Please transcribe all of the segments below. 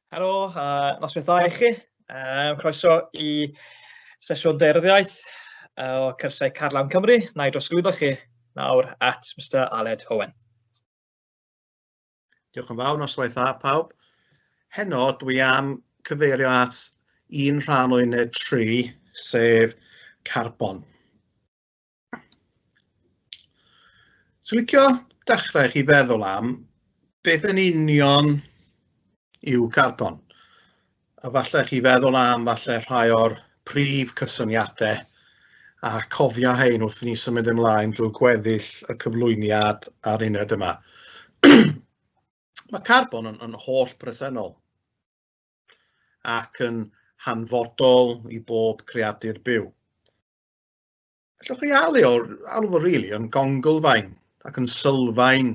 Helo, a noswaith dda i chi. Um, croeso i sesiwn daearyddiaeth o cyrsiau Carlam Cymru. Na i drosglwyddo chi nawr at Mr Aled Owen. Diolch yn fawr, noswaith dda pawb. Heno dwi am cyfeirio at un rhan o uned 3, sef carbon. Swn licio dechrau chi feddwl am beth yn union yw carbon. A falle chi feddwl am falle rhai o'r prif cysyniadau a cofio hein wrth i ni symud ymlaen drwy gweddill y cyflwyniad a'r uned yma. Mae carbon yn, yn holl bresennol ac yn hanfodol i bob creadur byw. Allwch chi alw o, alw fo really yn gonglfaen ac yn sylfaen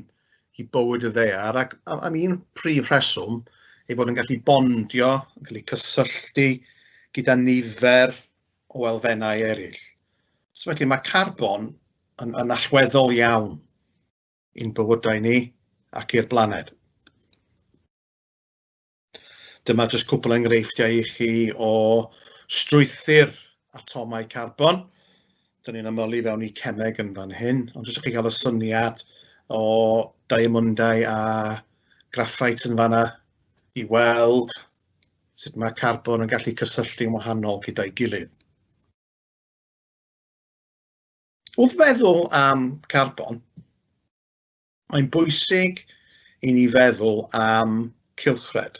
i bywyd y ddaear ac am un prif rheswm ei fod yn gallu bondio, yn gallu cysylltu gyda nifer o elfennau eraill. So felly mae carbon yn, yn allweddol iawn i'n bywydau ni ac i'r blaned. Dyma jyst cwpl enghreifftiau i chi o strwythur atomau carbon. Dyn ni'n ymylu fewn i cemeg yn fan hyn, ond jyst i chi gael y syniad o diamondau a graffait yn fanna i weld sut mae carbon yn gallu cysylltu'n wahanol gyda'i gilydd. Wrth feddwl am carbon, Mae'n bwysig i ni feddwl am cylchred.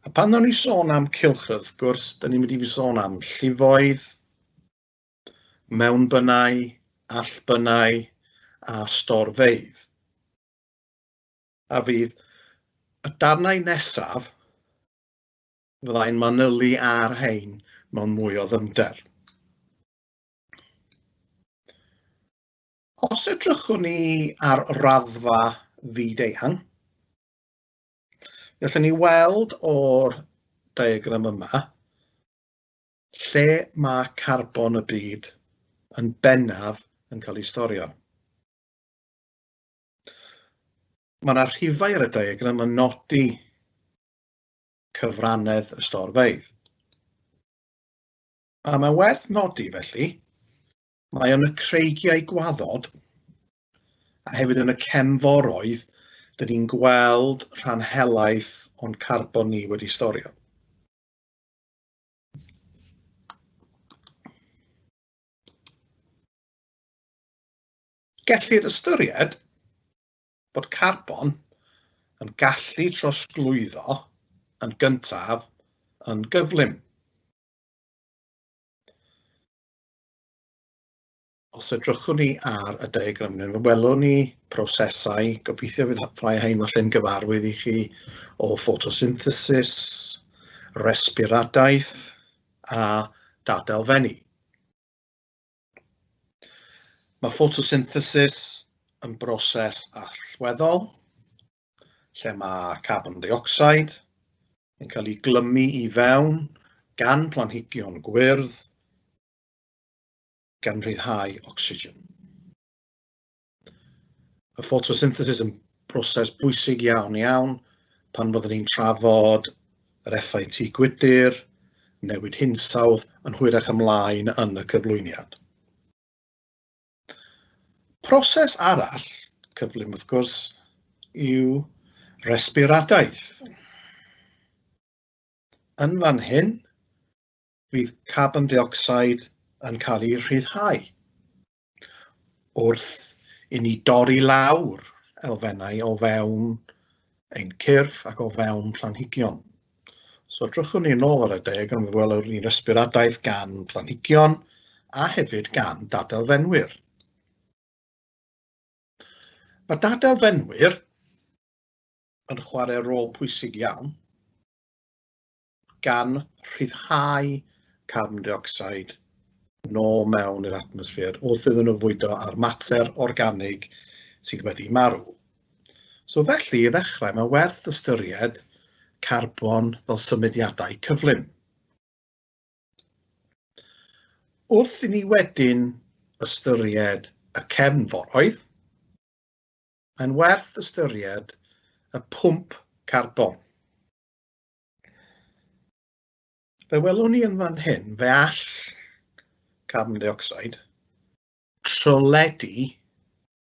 A pan nawn ni sôn am cylchred, wrth gwrs, da ni'n mynd i sôn am llifoedd, mewnbynnau, allbynnau a storfeydd. A fydd y darnau nesaf fyddai'n manylu ar hein mewn mwy o ddyfnder. Os edrychwn ni ar raddfa fyd-eang, gallwn ni weld o'r diagram yma lle mae carbon y byd yn bennaf yn cael ei storio. Mae yna rhifau ar y diagram yn nodi cyfrannedd y storfeydd. A mae werth nodi felly Mae yn y creigiau gwaddod a hefyd yn y cefnforoedd, dyn ni'n gweld rhan helaeth o'n carbon ni wedi storio. Gellir ystyried bod carbon yn gallu trosglwyddo yn gyntaf yn gyflym. Os edrychwn ni ar y diagram hyn, fe welwn ni prosesau, gobeithio fydd rhai hein falle'n gyfarwydd i chi, o ffotosynthesis, resbiradaeth a dadelfennu. Mae ffotosynthesis yn broses allweddol, lle mae carbon dioxide yn cael ei glymu i fewn gan planhigion gwyrdd, gan rhyddhau ocsigen. Y ffotosynthesis yn broses bwysig iawn iawn pan fyddwn ni'n trafod yr effaith tŷ gwydr, newid hinsawdd yn hwyrach ymlaen yn y cyflwyniad. Proses arall, cyflym wrth gwrs, yw resbiradaeth. Yn fan hyn, fydd carbon dioxide yn cael ei rhyddhau wrth i ni dorri lawr elfennau o fewn ein cyrff ac o fewn planhigion. So edrychwn ni yn ôl ar y diagram, fe welwn ni resbiradaeth gan planhigion a hefyd gan dadelfenwyr. Mae dadelfenwyr yn chwarae rôl pwysig iawn gan rhyddhau carbon dioxide nôl mewn i'r atmosffer wrth iddyn nhw fwydo ar mater organig sydd wedi marw. So felly, i ddechrau, mae werth ystyried carbon fel symudiadau cyflym. Wrth i ni wedyn ystyried y cefnforoedd, mae'n werth ystyried y pwmp carbon. Fe welwn ni yn fan hyn, fe all carbon dioxide tryledu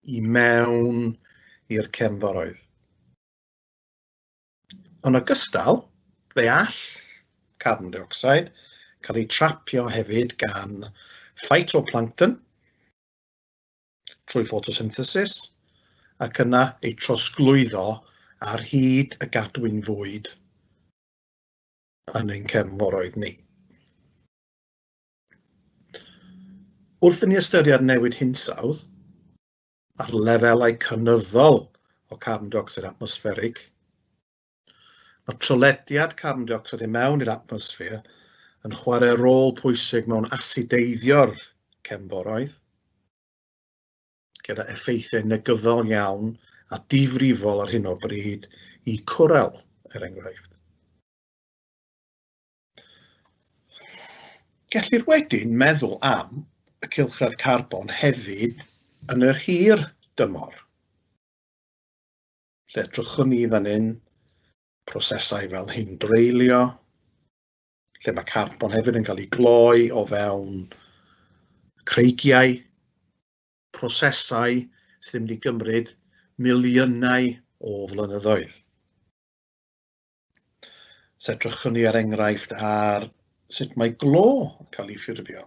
i mewn i'r cefnforoedd. Yn ogystal, fe all carbon dioxide cael ei trapio hefyd gan phytoplankton trwy photosynthesis ac yna ei trosglwyddo ar hyd y gadwyn fwyd yn ein cefnforoedd ni. Wrth i ni ystyried newid hinsawdd a'r lefelau cynyddol o carbon dioxide atmosfferig, mae trylediad carbon dioxide i mewn i'r atmosffer yn chwarae rôl pwysig mewn asideiddio'r cefnforoedd, gyda effeithiau negyddol iawn a difrifol ar hyn o bryd i cwrel, er enghraifft. Gellir wedyn meddwl am y cylchred carbon hefyd yn yr hir dymor. Lle edrychwn ni fan hyn, prosesau fel hyn dreulio, lle mae carbon hefyd yn cael ei gloi o fewn creigiau, prosesau sydd wedi gymryd miliynau o flynyddoedd. So edrychwn ni er enghraifft ar sut mae glo yn cael ei ffurfio.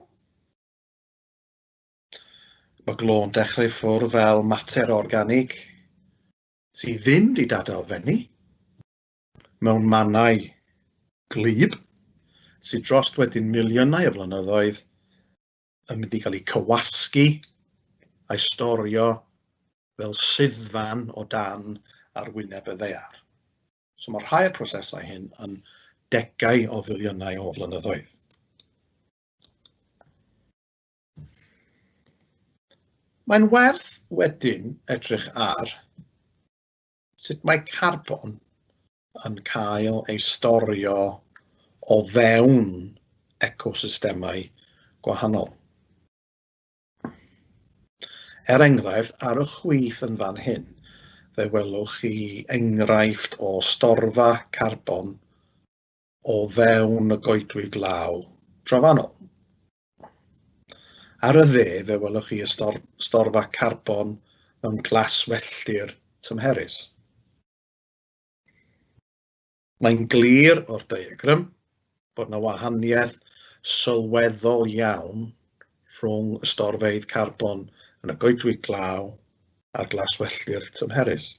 Mae glo yn dechrau ffwrdd fel mater organig sydd ddim wedi dadelfennu mewn mannau gwlyb sydd dros wedyn miliynau o flynyddoedd yn mynd i gael eu cywasgu a'i storio fel suddfan o dan arwyneb y ddaear. So mae rhai o'r prosesau hyn yn degau o filiynau o flynyddoedd. Mae'n werth wedyn edrych ar sut mae carbon yn cael ei storio o fewn ecosystemau gwahanol. Er enghraifft, ar y chwith yn fan hyn, fe welwch chi enghraifft o storfa carbon o fewn y goedwig law drofannol. Ar y dde, fe welwch chi y storfa carbon mewn glaswelltir tymherus. Mae'n glir o'r diagram bod yna wahaniaeth sylweddol iawn rhwng y storfeydd carbon yn y goedwig glaw a'r glaswelltir tymherus.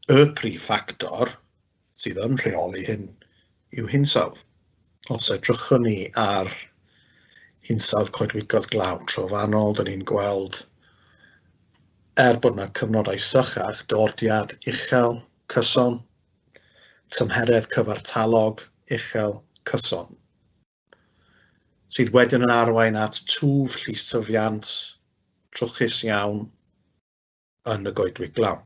Y prif ffactor sydd yn rheoli hyn yw hinsawdd. Os edrychwn ni ar hinsawdd coedwigoedd glaw trofannol, dyn ni'n gweld, er bod yna cyfnodau sychach, doriad uchel, cyson, tymheredd cyfartalog uchel, cyson, sydd wedyn yn arwain at twf llystyfiant trwchus iawn yn y goedwig glaw.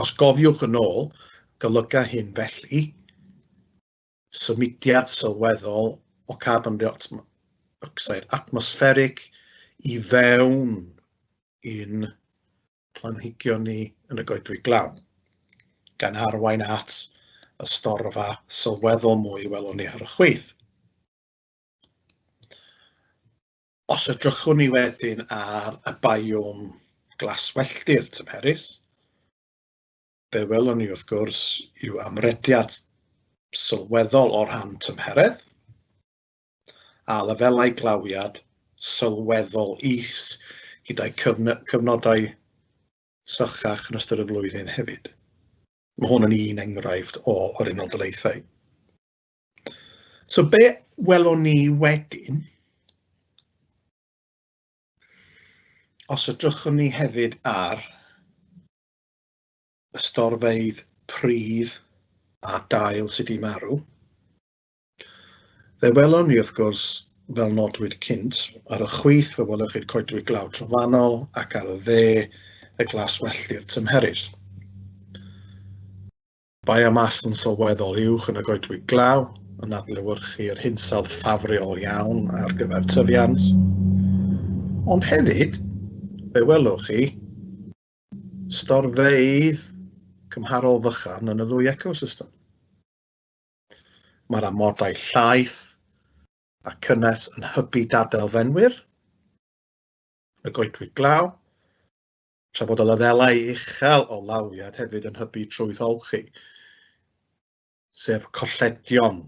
Os gofiwch yn ôl, golyga hyn felly symudiad sylweddol o carbon dioxide atmosfferig i fewn i'n planhigion ni yn y goedwig glaw, gan arwain at y storfa sylweddol mwy welwn ni ar y chwith. Os edrychwn ni wedyn ar y biome glaswelltir tymherus, be welwn ni wrth gwrs yw amrediad sylweddol o rhan tymheredd a lefelau glawiad sylweddol is gyda'i cyfnodau sychach yn ystod y flwyddyn hefyd. Mae hwn yn un enghraifft o'r Unol Daleithiau. So be welwn ni wedyn, os edrychwn ni hefyd ar y storfeydd pridd a dail sydd wedi marw, fe welwn ni wrth gwrs, fel nodwyd cynt, ar y chwith fe welwch chi'r coedwig glaw trofannol ac ar y dde y glaswelltir tymherus. Biomass yn sylweddol uwch yn y goedwig glaw, yn adlewyrchu'r hinsawdd ffafriol iawn ar gyfer tyfiant. Ond hefyd, Fe welwch chi storfeydd cymharol fychan yn y ddwy ecosystem. Mae'r amodau llaith a cynnes yn hybu dadelfenwyr yn y goedwig glaw, tra bod y lefelau uchel o lawiad hefyd yn hybu trwytholchi, sef colledion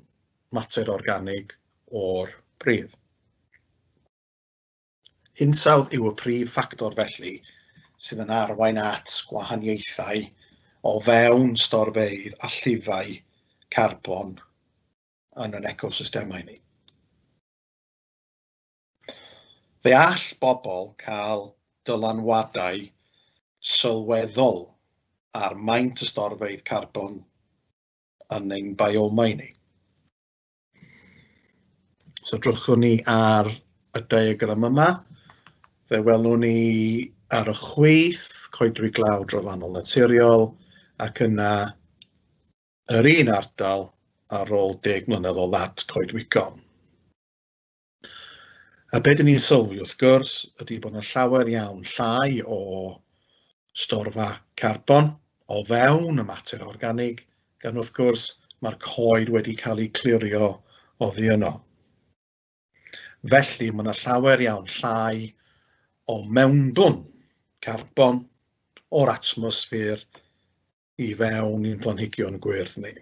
mater organig o'r pridd. Hinsawdd yw y prif ffactor felly sydd yn arwain at gwahaniaethau o fewn storfeydd a llifau carbon yn ein ecosystemau ni. Fe all bobl cael dylanwadau sylweddol ar maint y storfeydd carbon yn ein biomau ni. So drychwn ni ar y diagram yma. Fe welwn ni ar y chwith coedwig glaw drofannol naturiol ac yna yr un ardal ar ôl 10 mlynedd o ddad coedwigon. A be dyn ni'n sylwi wrth gwrs ydy bod yna llawer iawn llai o storfa carbon o fewn y mater organig, gan wrth gwrs mae'r coed wedi cael eu clirio oddi yno. Felly mae yna llawer iawn llai o mewnbwn carbon o'r atmosffer i fewn i'n planhigion gwyrdd ni.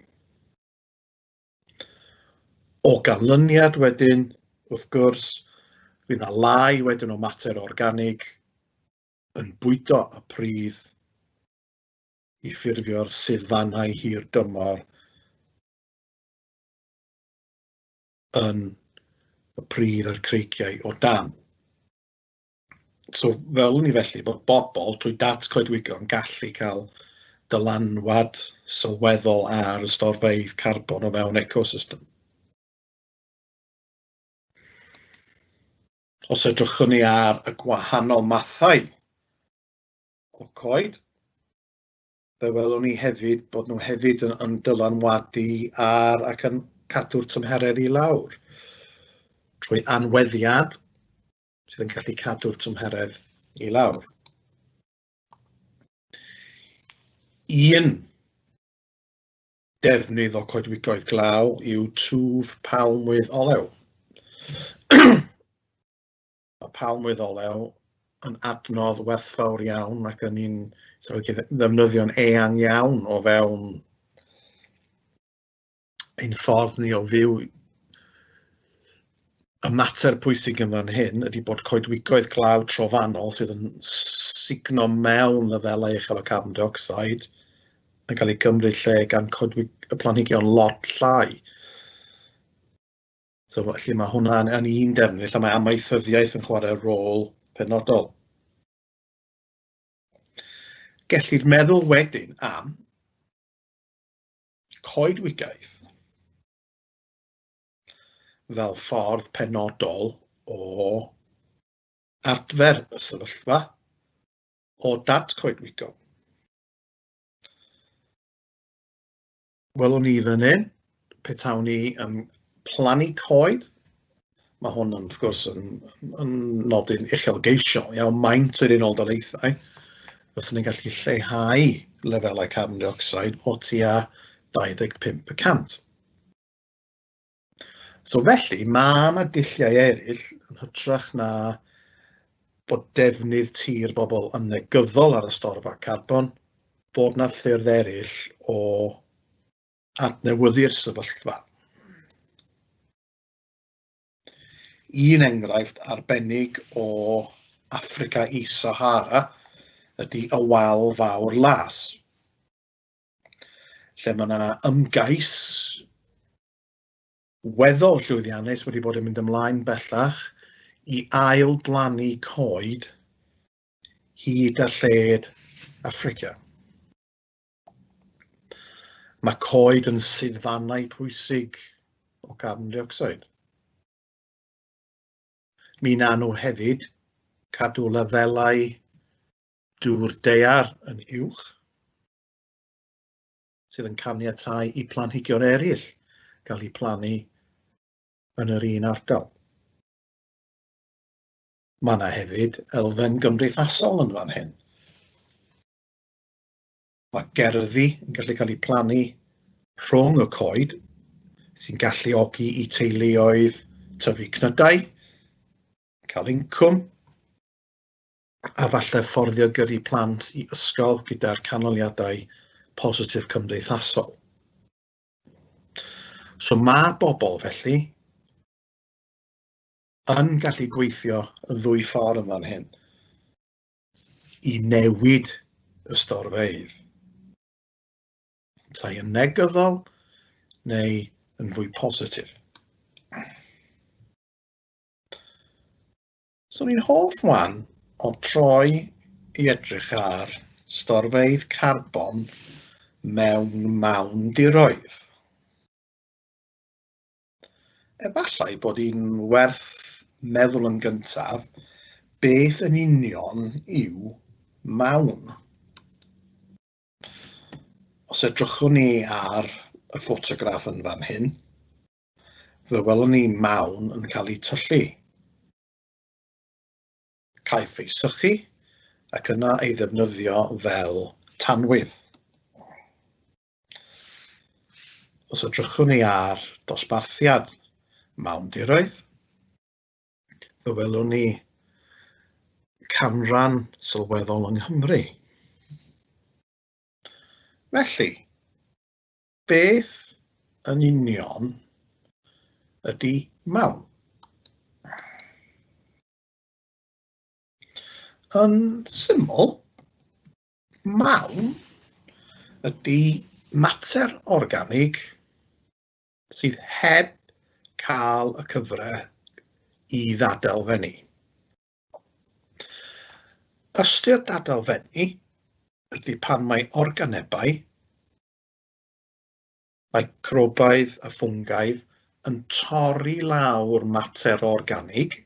O ganlyniad wedyn, wrth gwrs, fydd 'na lai wedyn o mater organig yn bwydo y pridd i ffurfio'r suddfannau hir dymor yn y pridd a'r creigiau o dan. So welwn ni felly bod bobl trwy datcoedwigo yn gallu cael dylanwad sylweddol ar y storfeydd carbon o fewn ecosystem. Os edrychwn ni ar y gwahanol mathau o coed, fe welwn ni hefyd bod nhw hefyd yn, yn dylanwadu ar ac yn cadw'r tymheredd i lawr trwy anweddiad sydd yn gallu cadw'r tymheredd i lawr. Un defnydd o coedwigoedd glaw yw twf palmwydd olew. Mae palmwydd olew yn adnodd werthfawr iawn ac yn un sy'n cael ei ddefnyddio'n eang iawn o fewn ein ffordd ni o fyw. Y mater pwysig yn fan hyn ydy bod coedwigoedd glaw trofannol sydd yn sugno mewn lefelau uchel o carbon dioxide yn cael ei gymryd lle gan coedwig y planhigion lot llai. So felly mae hwnna'n yn un defnydd lle mae amaethyddiaeth yn chwarae rôl penodol. Gellid meddwl wedyn am coedwigaeth fel ffordd penodol o adfer y sefyllfa o datcoedwigol. Welwn ni fan hyn, petawn ni yn plannu coed, mae hwn yn, wrth gwrs yn, yn nodyn uchelgeisiol iawn, maint yr Unol Daleithiau, fyswn ni'n gallu lleihau lefelau carbon dioxide o tua 25 y cant. So felly, mae yna dulliau eraill yn hytrach na bod defnydd tir bobl yn negyddol ar y storfa carbon, bod yna ffyrdd eraill o adnewyddu'r sefyllfa. Un enghraifft arbennig o Affrica Is-Sahara ydy y Wal Fawr Las, lle mae yna ymgais weddol llwyddiannus wedi bod yn mynd ymlaen bellach i ail-blannu coed hyd a lled Affrica. Mae coed yn suddfannau pwysig o carbon dioxide. Mi na nhw hefyd cadw lefelau dŵr daear yn uwch, sydd yn caniatáu i planhigion eraill gael eu plannu yn yr un ardal. Mae yna hefyd elfen gymdeithasol yn fan hyn. Mae gerddi yn gallu cael eu plannu rhwng y coed sy'n galluogi i teuluoedd tyfu cnydau, cael incwm, a falle fforddio gyrru plant i ysgol gyda'r canlyniadau positif cymdeithasol. So mae bobl felly yn gallu gweithio y ddwy ffordd yn fan hyn i newid y storfeydd. Yntau yn negyddol neu yn fwy positif. So ni'n hoff wan o troi i edrych ar storfeydd carbon mewn mawndiroedd. Efallai bod hi'n werth meddwl yn gyntaf beth yn union yw mawn. Os edrychwn ni ar y ffotograff yn fan hyn, fe welwn ni mawn yn cael ei tyllu. Caiff ei sychu ac yna ei ddefnyddio fel tanwydd. Os edrychwn ni ar dosbarthiad mawndiroedd, fe welwn ni canran sylweddol yng Nghymru. Felly, Beth yn union ydy mawn? Yn syml, mawn ydy mater organig sydd heb cael y cyfle i ddadelfennu. Ystyr dadelfennu ydy pan mae organebau microbaidd a ffwngaidd yn torri lawr mater organig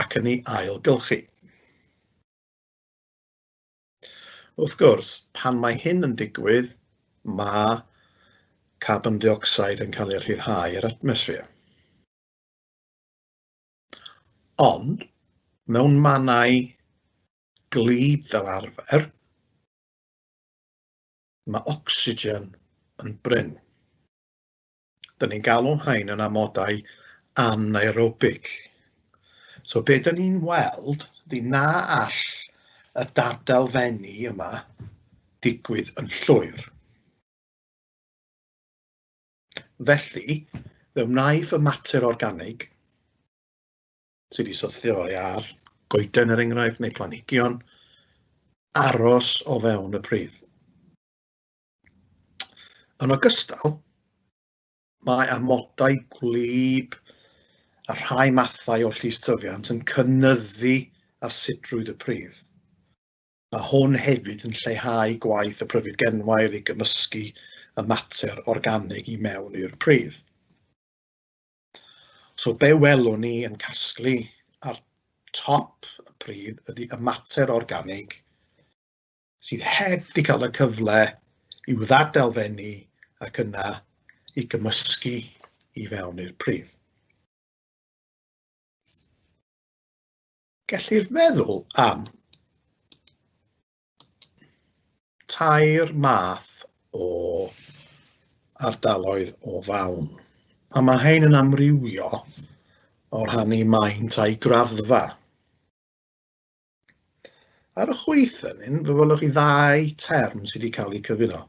ac yn ei ailgylchu. Wrth gwrs, pan mae hyn yn digwydd, mae carbon dioxide yn cael ei rhyddhau i'r atmosffer. Ond, mewn mannau gwlyb fel arfer, mae ocsigen yn brin. Dyn ni'n galw rhain yn amodau anaerobig. So be dyn ni'n weld ydy na all y dadelfennu yma digwydd yn llwyr. Felly, fe wnaiff y mater organig sydd wedi syrthio ar goeden er enghraifft neu planhigion, aros o fewn y pridd. Yn ogystal, mae amodau gwlyb a rhai mathau o llystyfiant yn cynyddu asidrwydd y pridd. Mae hwn hefyd yn lleihau gwaith y pryfid genwair i gymysgu y mater organig i mewn i'r pridd. So be welwn ni yn casglu ar top y pridd ydy y mater organig sydd heb di cael y cyfle i'w ddadelfennu ac yna i gymysgu i fewn i'r pridd. Gellir meddwl am tair math o ardaloedd o fawn, a mae hein yn amrywio o rhan eu maint a'u graddfa. Ar y chwith fan hyn, fe welwch chi ddau term sydd wedi cael eu cyfuno.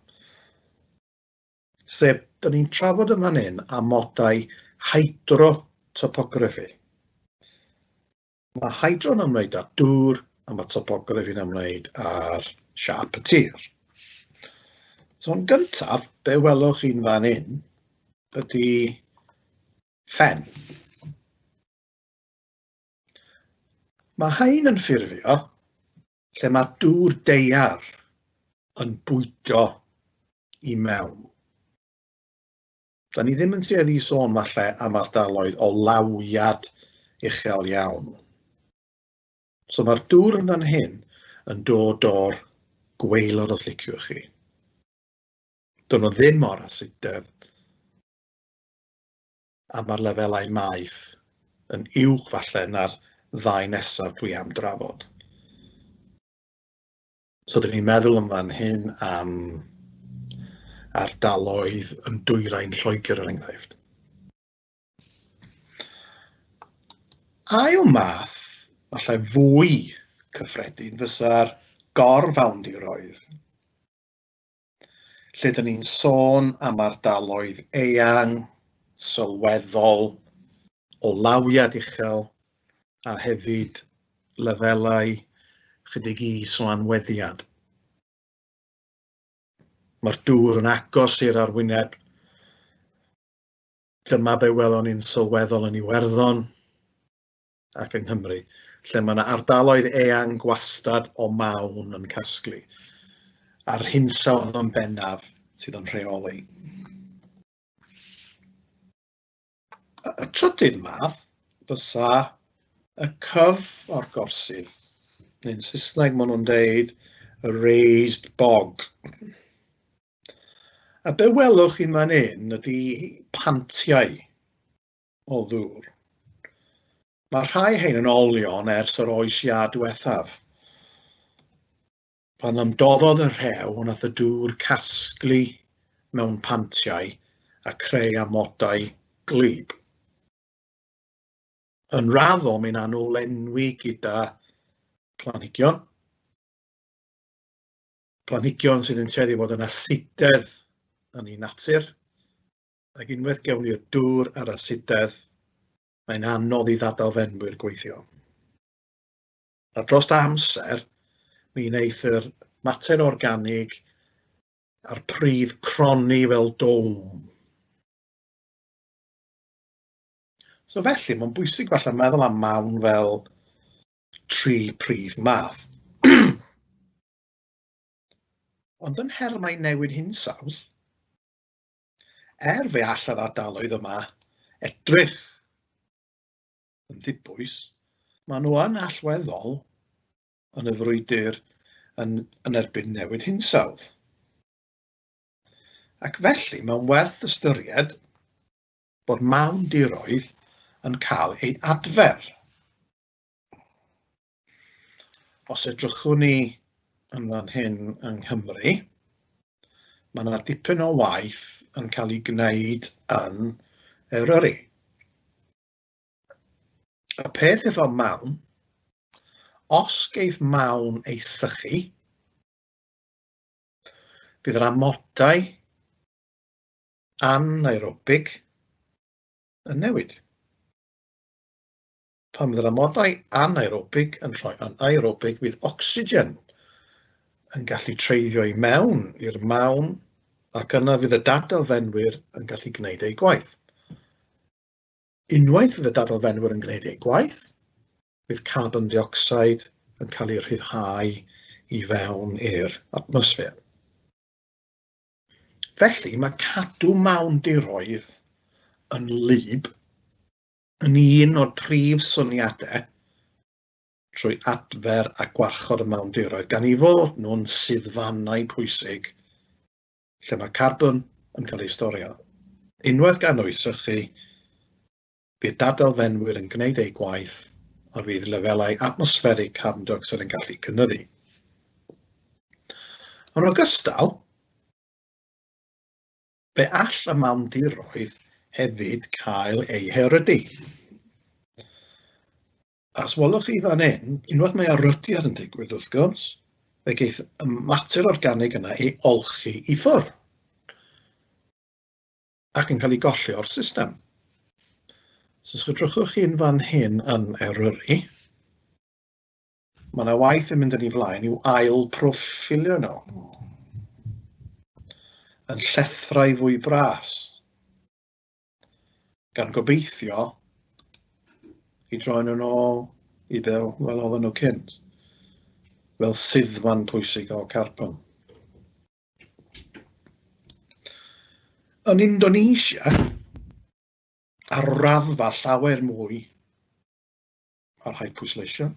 Sef, dyn ni'n trafod yn fan hyn amodau hydrotopography. Mae hydro'n ymwneud â dŵr a mae topography'n ymwneud â'r siâp y tir. So yn gyntaf, be welwch chi'n fan hyn ydy ffen. Mae hain yn ffurfio lle mae dŵr daear yn bwydo i mewn. Da ni ddim yn tueddu i sôn falle am ardaloedd o lawiad uchel iawn. So mae'r dŵr yn fan hyn yn dod o'r gwaelod os liciwch chi. Dyn nhw ddim mor asidedd a mae'r lefelau maeth yn uwch falle na'r ddau nesaf dwi am drafod. So dyn ni'n meddwl yn fan hyn am ardaloedd yn dwyrain Lloegr er enghraifft. Ail math, falle fwy cyffredin, fysa'r gorfawndiroedd, lle dyn ni'n sôn am ardaloedd eang, sylweddol, o lawiad uchel, a hefyd lefelau chydig is o anweddiad. Mae'r dŵr yn agos i'r arwyneb. Dyma be welon ni'n sylweddol yn Iwerddon ac yng Nghymru, lle mae yna ardaloedd eang gwastad o mawn yn casglu, a'r hinsawdd yn bennaf sydd yn rheoli. Y trydydd math fysa y cyf o'r gorsydd. Neu'n Saesneg maen nhw'n deud y raised bog. A be welwch chi'n fan hyn ydy pantiau o ddŵr. Mae rhai hein yn olion ers yr oes iâ diwethaf. Pan ymdoddodd y rhew, wnaeth y dŵr casglu mewn pantiau a creu amodau gwlyb. Yn raddol, mi wnawn nhw lenwi gyda planhigion. Planhigion sydd yn tueddu i fod yn asidedd yn ei natur, ac unwaith gewn ni'r dŵr a'r asidedd, mae'n anodd i ddadalfenwyr gweithio. A dros amser, mi wneith yr mater organig a'r pridd cronni fel dôm. So felly, mae'n bwysig falle meddwl am mawn fel tri prif math. Ond yn nhermau newid hinsawdd, er fe all yr ardaloedd yma edrych yn ddibwys, maen nhw yn allweddol yn y frwydr yn, yn erbyn newid hinsawdd. Ac felly mae'n werth ystyried bod mawndiroedd yn cael ei adfer. Os edrychwn ni yn fan hyn yng Nghymru, mae yna dipyn o waith yn cael ei gwneud yn Eryri. Y peth efo mawn, os geith mawn ei sychu, fydd yr amodau anaerobig yn newid. Pan fydd yr amodau anaerobig yn troi yn aerobig, fydd ocsigen yn gallu treiddio i mewn i'r mawn ac yna fydd y dadelfenwyr yn gallu gwneud eu gwaith. Unwaith fydd y dadlfenwyr yn gwneud eu gwaith, bydd carbon dioxide yn cael ei rhyddhau i fewn i'r atmosffer. Felly, mae cadw mawndiroedd yn wlyb yn un o'r prif syniadau trwy adfer a gwarchod y mawndiroedd, gan ei fod nhw'n syddfannau pwysig lle mae carbon yn cael ei storio. Unwaith gan nhw ei sychu, bydd dadelfenwyr yn gwneud eu gwaith a fydd lefelau atmosfferig carbon dioxide yn gallu cynyddu. Yn ogystal, fe all y mawndiroedd hefyd cael eu herydu. Os welwch chi fan hyn, unwaith mae erydiad yn digwydd wrth gwrs, fe geith y mater organig yna ei olchi i ffwrdd ac yn cael ei golli o'r system. So os edrychwch chi'n fan hyn yn Eryri, mae yna waith yn mynd yn ei flaen i'w ail proffilio nhw yn llethrau fwy bras. Gan gobeithio i droi nhw'n ôl i fel, fel oedden nhw cynt, fel suddfan pwysig o carbon. Yn Indonesia, ar raddfa llawer mwy, a rhaid pwysleisio,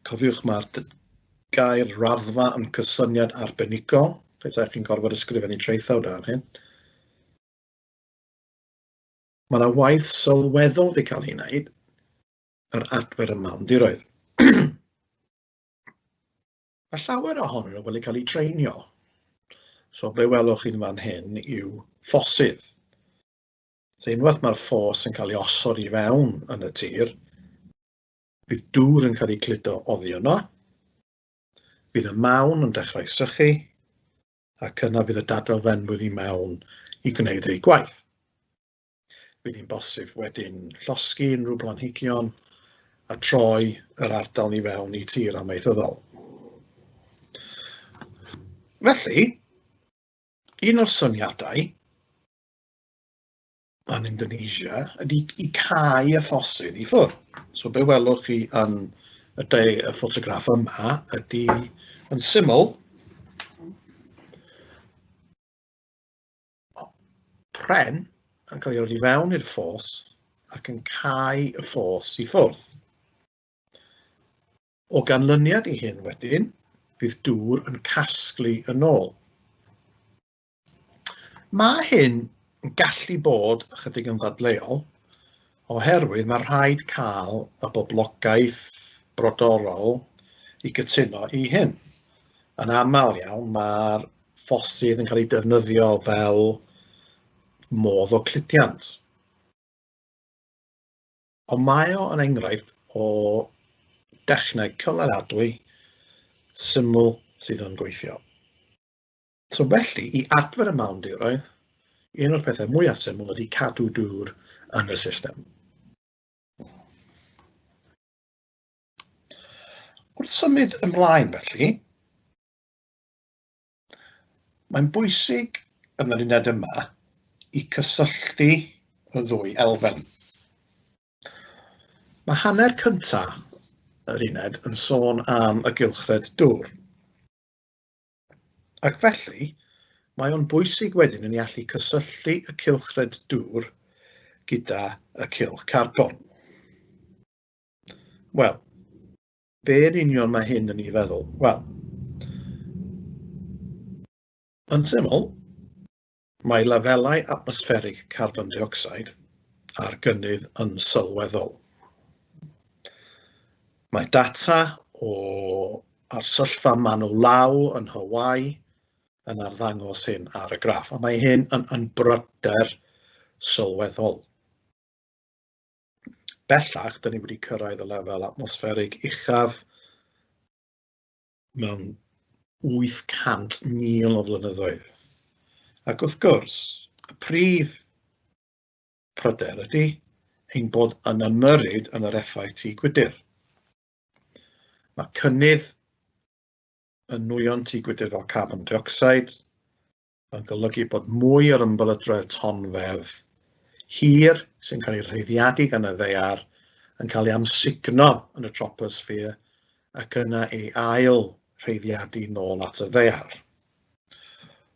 cofiwch mae'r gair raddfa yn cysyniad arbenigol, petai chi'n gorfod ysgrifennu traethawd ar hyn. Mae yna waith sylweddol wedi cael ei wneud yr adfer y mawndiroedd. Mae llawer ohonyn nhw wedi cael eu treinio. So be welwch chi'n fan hyn yw ffosydd. So unwaith mae'r ffos yn cael ei osod i fewn yn y tir, bydd dŵr yn cael ei cludo oddi yno, bydd y mawn yn dechrau sychu, ac yna fydd y dadelfenwyr i mewn i gwneud eu gwaith. Bydd hi'n bosib wedyn llosgi unrhyw blanhigion a troi yr ardal i fewn i tir amaethyddol. Felly, un o'r syniadau yn Indonesia ydy i cau y ffosydd i ffwrdd. So be welwch chi yn y, de, y ffotograff yma ydy yn syml pren yn cael ei roi i fewn i'r ffos ac yn cau y ffos i ffwrdd. O ganlyniad i hyn wedyn, fydd dŵr yn casglu yn ôl. Mae hyn yn gallu bod ychydig yn ddadleuol, oherwydd mae rhaid cael y boblogaeth brodorol i gytuno i hyn. Yn aml iawn, mae'r ffosydd yn cael eu defnyddio fel modd o cludiant. Ond mae o yn enghraifft o dechneg cynaladwy syml sydd yn gweithio. So felly, i adfer y mawndiroedd, un o'r pethau mwyaf syml ydy cadw dŵr yn y system. Wrth symud ymlaen felly, Mae'n bwysig yn yr uned yma i cysylltu y ddwy elfen. Mae hanner cyntaf yr uned yn sôn am y gylchred dŵr. Ac felly, mae o'n bwysig wedyn i ni allu cysylltu y cylchred dŵr gyda y cylch carbon. Wel, Be yn union mae hyn yn ei feddwl? Wel, yn syml, mae lefelau atmosfferig carbon dioxide ar gynnydd yn sylweddol. Mae data o arsyllfa Mauna Loa yn Hawaii yn arddangos hyn ar y graff, a mae hyn yn, yn bryder sylweddol. Bellach, da ni wedi cyrraedd y lefel atmosfferig uchaf mewn 800,000 o flynyddoedd. Ac wrth gwrs, y prif pryder ydy ein bod yn ymyrryd yn yr effaith tŷ gwydr. Mae cynnydd yn nwyon tŷ gwydr fel carbon dioxide yn golygu bod mwy o'r ymbelydredd tonfedd hir sy'n cael ei rheiddiadu gan y ddaear yn cael ei amsugno yn y troposphere ac yna ei ail rheiddiadu nôl at y ddaear.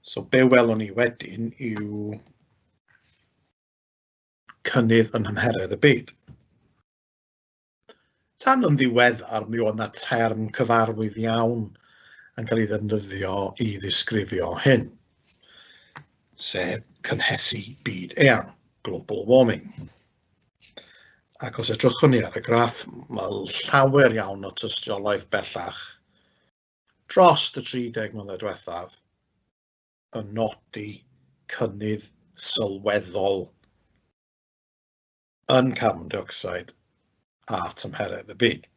So be welwn ni wedyn yw cynnydd yn nhymheredd y byd. Tan yn ddiweddar, mi oedd 'na term cyfarwydd iawn yn cael ei ddefnyddio i ddisgrifio hyn, sef cynhesu byd eang, global warming. Ac os edrychwn ni ar y graff, mae llawer iawn o tystiolaeth bellach dros y 30 mlynedd diwethaf yn nodi cynnydd sylweddol yn carbon dioxide a tymheredd y byd.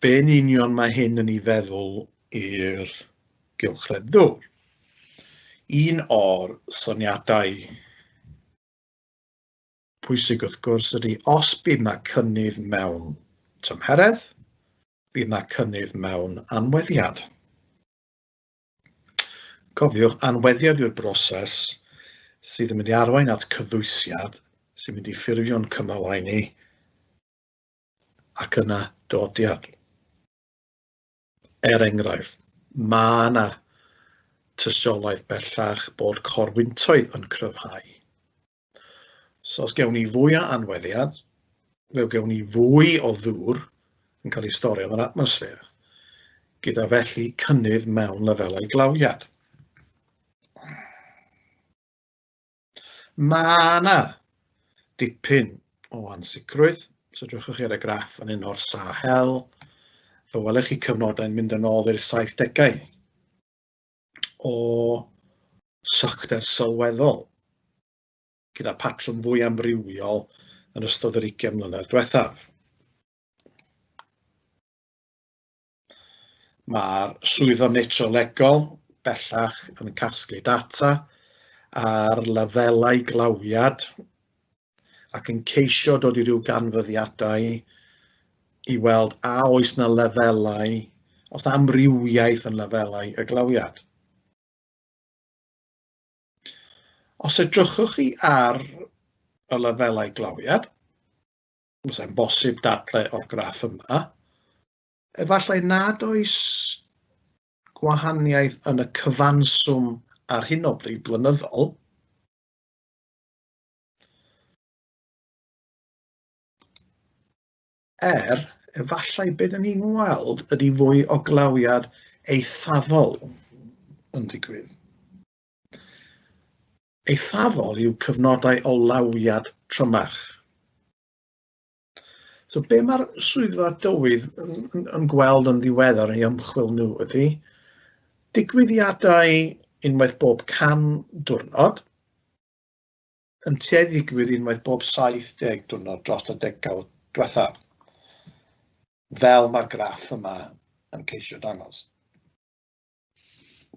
Be yn union mae hyn yn ei feddwl i'r gylchred ddŵr? Un o'r syniadau pwysig wrth gwrs ydy os bydd yna cynnydd mewn tymheredd, bydd yna cynnydd mewn anweddiad. Cofiwch, anweddiad yw'r broses sydd yn mynd i arwain at cyddwysiad sy'n mynd i ffurfio'n cymylau ni ac yna dodiad. Er enghraifft, mae yna tystiolaeth bellach bod corwyntoedd yn cryfhau. So os gewn ni fwy o anweddiad, fe gewn ni fwy o ddŵr yn cael ei storio yn yr atmosffer, gyda felly cynnydd mewn lefelau glawiad. Mae yna dipyn o ansicrwydd. So edrychwch chi ar y graff yn un o'r Sahel, fe welech chi cyfnodau'n mynd yn ôl i'r 70au o sychder sylweddol, gyda patrwm fwy amrywiol yn ystod yr 20 mlynedd diwethaf. Mae'r swyddfa meteorolegol bellach yn casglu data ar lefelau glawiad ac yn ceisio dod i ryw ganfyddiadau i weld a oes 'na lefelau, os 'na amrywiaeth yn lefelau y glawiad. Os edrychwch chi ar y lefelau glawiad, fysa'n bosib dadle o'r graff yma, efallai nad oes gwahaniaeth yn y cyfanswm ar hyn o bryd blynyddol, er efallai beth dyn ni'n weld ydy fwy o glawiad eithafol yn digwydd. Eithafol yw cyfnodau o lawiad trymach. So be mae'r swyddfa dywydd yn, yn, yn gweld yn ddiweddar yn ei ymchwil nhw ydy digwyddiadau unwaith bob 100 diwrnod yn tueddu ddigwydd unwaith bob 70 diwrnod dros y degawd diwethaf, fel mae'r graff yma yn ceisio dangos.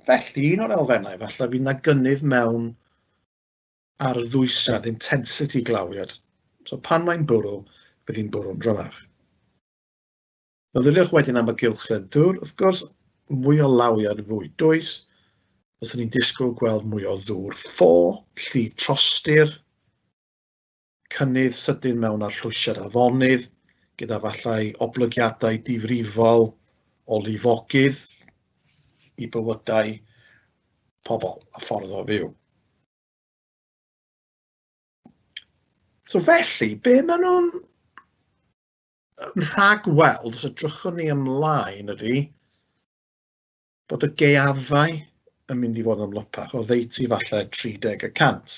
Felly, un o'r elfennau falle fydd na gynnydd mewn ar ddwysedd, intensity glawiad. So pan mae'n bwrw, bydd hi'n bwrw'n drymach. Meddyliwch wedyn am y gylchred ddŵr, wrth gwrs, mwy o lawiad, fwy dwys. Fyswn ni'n disgwyl gweld mwy o ddŵr ffo, llif trostir, cynnydd sydyn mewn arllwysiad afonydd, gyda fallai oblygiadau difrifol o lifogydd i bywydau pobl a ffordd o fyw. So felly, be maen nhw'n rhagweld, os edrychwn ni ymlaen, ydy bod y gaeafau yn mynd i fod yn amlycach, oddeutu falle 30 y cant.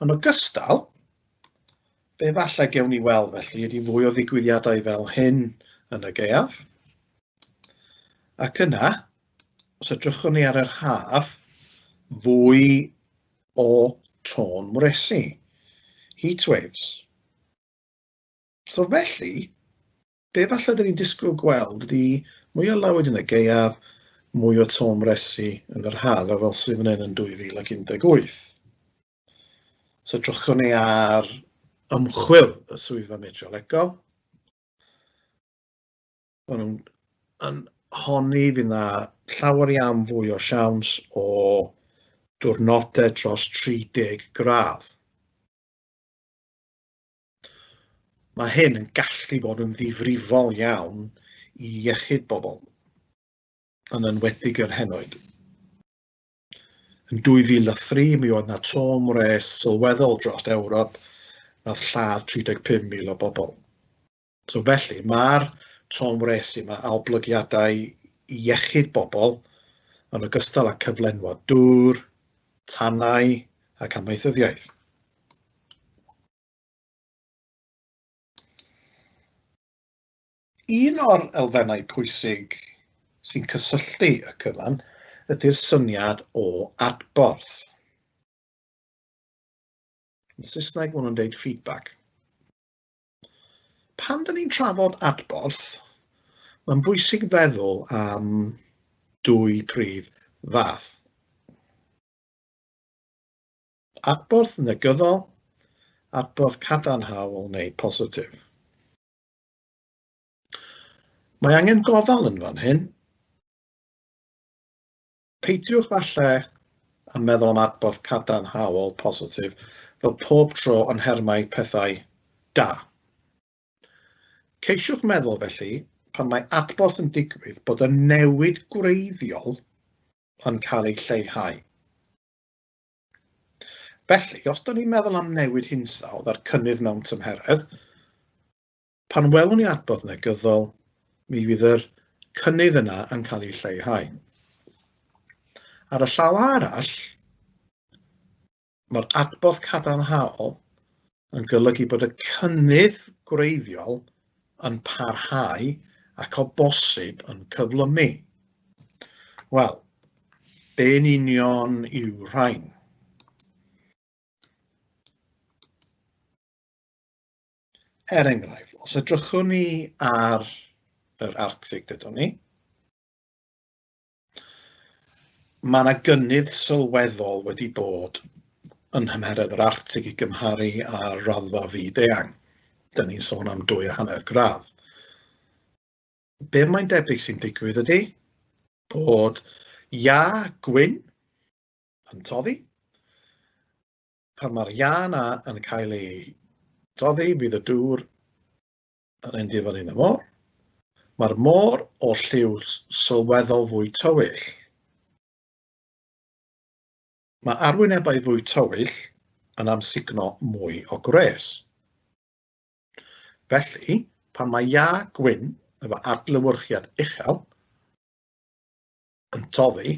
Yn ogystal, be falle gewn ni weld felly ydy fwy o ddigwyddiadau fel hyn yn y gaeaf. Ac yna, os edrychwn ni ar yr haf, fwy o tôn wresi, heat waves. So felly, be falle dyn ni'n disgwyl gweld ydy mwy o lawyd yn y gaeaf, mwy o tôn wresi yn yr haf, a fel sydd fan hyn yn 2018. So edrychwn ni ar ymchwil y swyddfa meteorolegol. Maen nhw'n yn honni fydd 'na llawer iawn fwy o siawns o diwrnodau dros 30 gradd. Mae hyn yn gallu bod yn ddifrifol iawn i iechyd bobl, yn enwedig yr henoed. Yn 2003, mi oedd 'na tôn wres sylweddol dros Ewrop nath lladd 35,000 o bobl. So felly, mae'r tôn wres yma a oblygiadau i iechyd bobl, yn ogystal â cyflenwad dŵr, tanau ac amaethyddiaeth. Un o'r elfennau pwysig sy'n cysylltu y cyfan ydy'r syniad o adborth. Yn Saesneg, maen nhw'n dweud feedback. Pan dyn ni'n trafod adborth, mae'n bwysig feddwl am dwy prif fath. Adborth negyddol, adborth cadarnhaol neu positif. Mae angen gofal yn fan hyn. Peidiwch falle â meddwl am adborth cadarnhaol, positif, fel pob tro yn nhermau pethau da. Ceisiwch meddwl felly, pan mae adborth yn digwydd, bod y newid gwreiddiol yn cael ei lleihau. Felly, os da ni'n meddwl am newid hinsawdd a'r cynnydd mewn tymheredd, Pan welwn ni adborth negyddol, mi fydd yr cynnydd yna yn cael ei lleihau. Ar y llaw arall, mae'r adborth cadarnhaol yn golygu bod y cynnydd gwreiddiol yn parhau ac o bosib yn cyflymu. Wel, be'n union yw rhain? Er enghraifft, os edrychwn ni ar yr Arctig, dydwn ni, mae yna gynnydd sylweddol wedi bod yn nhymheredd yr Arctig i gymharu â'r raddfa fyd-eang. Dyna ni'n sôn am 2.5 gradd. Be mae'n debyg sy'n digwydd ydy bod iâ gwyn yn toddi. Pan mae'r iâ yna yn cael ei doddi, bydd y dŵr yn endio fan hyn y môr. Mae'r môr o lliw sylweddol fwy tywyll. Mae arwynebau fwy tywyll yn amsugno mwy o gwres. Felly, pan mae iâ gwyn efo adlewyrchiad uchel yn toddi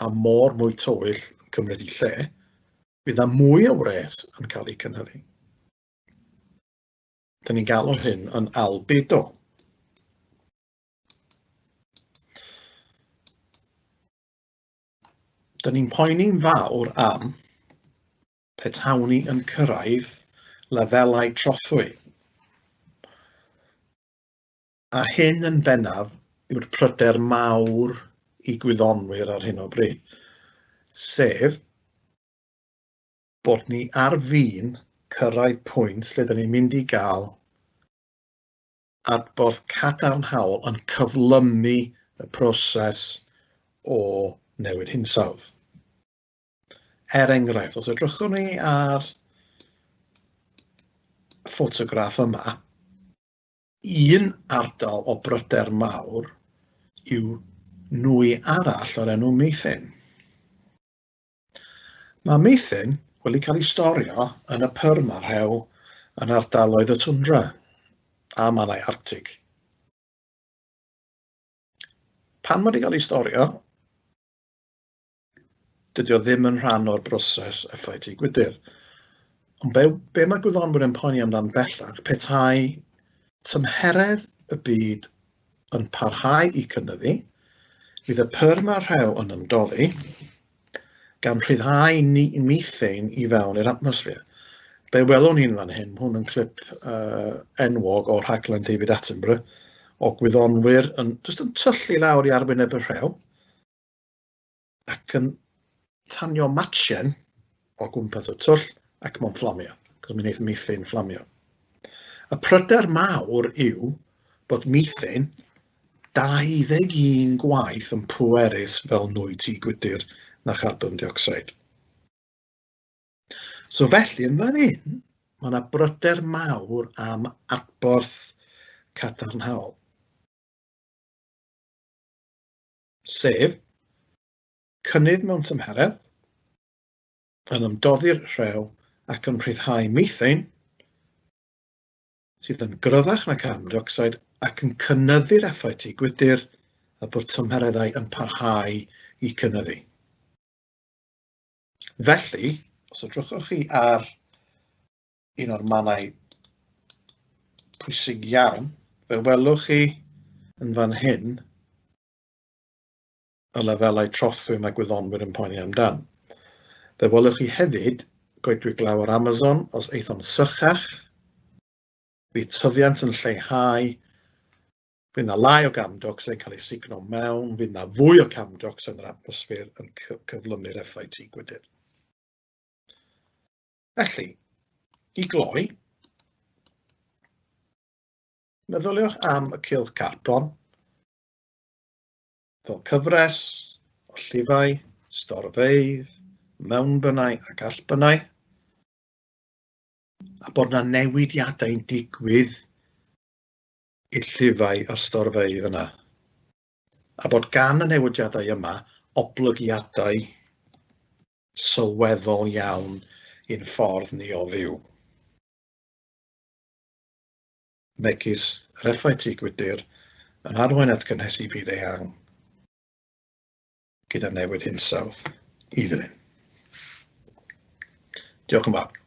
a môr mwy tywyll yn cymryd ei lle, bydd yna mwy o wres yn cael ei cynhyddu. Dyn ni'n galw hyn yn albedo. Dyn ni'n poeni'n fawr am petawn ni yn cyrraedd lefelau trothwy. A hyn yn bennaf yw'r pryder mawr i gwyddonwyr ar hyn o bryd, sef bod ni ar fin cyrraedd pwynt lle dyn ni'n mynd i gael adborth cadarnhaol yn cyflymu y proses o newid hinsawdd. Er enghraifft, os edrychwn ni ar ffotograff yma, un ardal o bryder mawr yw nwy arall o'r enw methane. Mae methane wedi cael ei storio yn y permarhew yn ardaloedd y twndra a mannau Arctig. Pan mae wedi cael ei storio, dydy o ddim yn rhan o'r broses effaith tŷ gwydr. Ond be, be mae gwyddonwyr yn poeni amdan bellach, petai tymheredd y byd yn parhau i cynyddu, fydd y permarhew yn ymdoddi, gan rhyddhau methane i fewn i'r atmosffer. Be welwn ni'n fan hyn, hwn yn clip enwog o'r rhaglen David Attenborough, o gwyddonwyr yn, jyst yn tyllu lawr i arwyneb y rhew, ac yn tanio matchen o gwmpas y twll ac mae'n fflamio, cos mi wneith methane fflamio. Y pryder mawr yw bod methane 21 gwaith yn pwerus fel nwy tŷ gwydr na charbon dioxide. So felly, yn fan hyn, mae yna bryder mawr am adborth cadarnhaol. Sef cynnydd mewn tymheredd, yn ymdoddi'r rhew ac yn rhyddhau methane, sydd yn gryfach na carbon dioxide ac yn cynyddu'r effaith tŷ gwydr a bod tymhereddau yn parhau i cynyddu. Felly, os edrychwch chi ar un o'r mannau pwysig iawn, fe welwch chi yn fan hyn y lefelau trothwy mae gwyddonwyr yn poeni amdan. Fe welwch chi hefyd goedwig glaw yr Amazon, os eithon sychach, fydd tyfiant yn lleihau, fydd yna lai o carbon dioxide yn cael ei sugno mewn, fydd yna fwy o carbon dioxide yn yr atmosffer yn cyflymu'r effaith tŷ gwydr. Felly, i gloi, meddyliwch am y cylch carbon fel cyfres o llifau, storfeydd, mewnbynnau ac allbynnau, a bod yna newidiadau'n digwydd i'r llifau a'r storfeydd yna, a bod gan y newidiadau yma oblygiadau sylweddol iawn i'n ffordd ni o fyw. Megis yr effaith tŷ gwydr yn arwain at gynhesu byd eang gyda newid hinsawdd i ddilyn. Diolch yn fawr.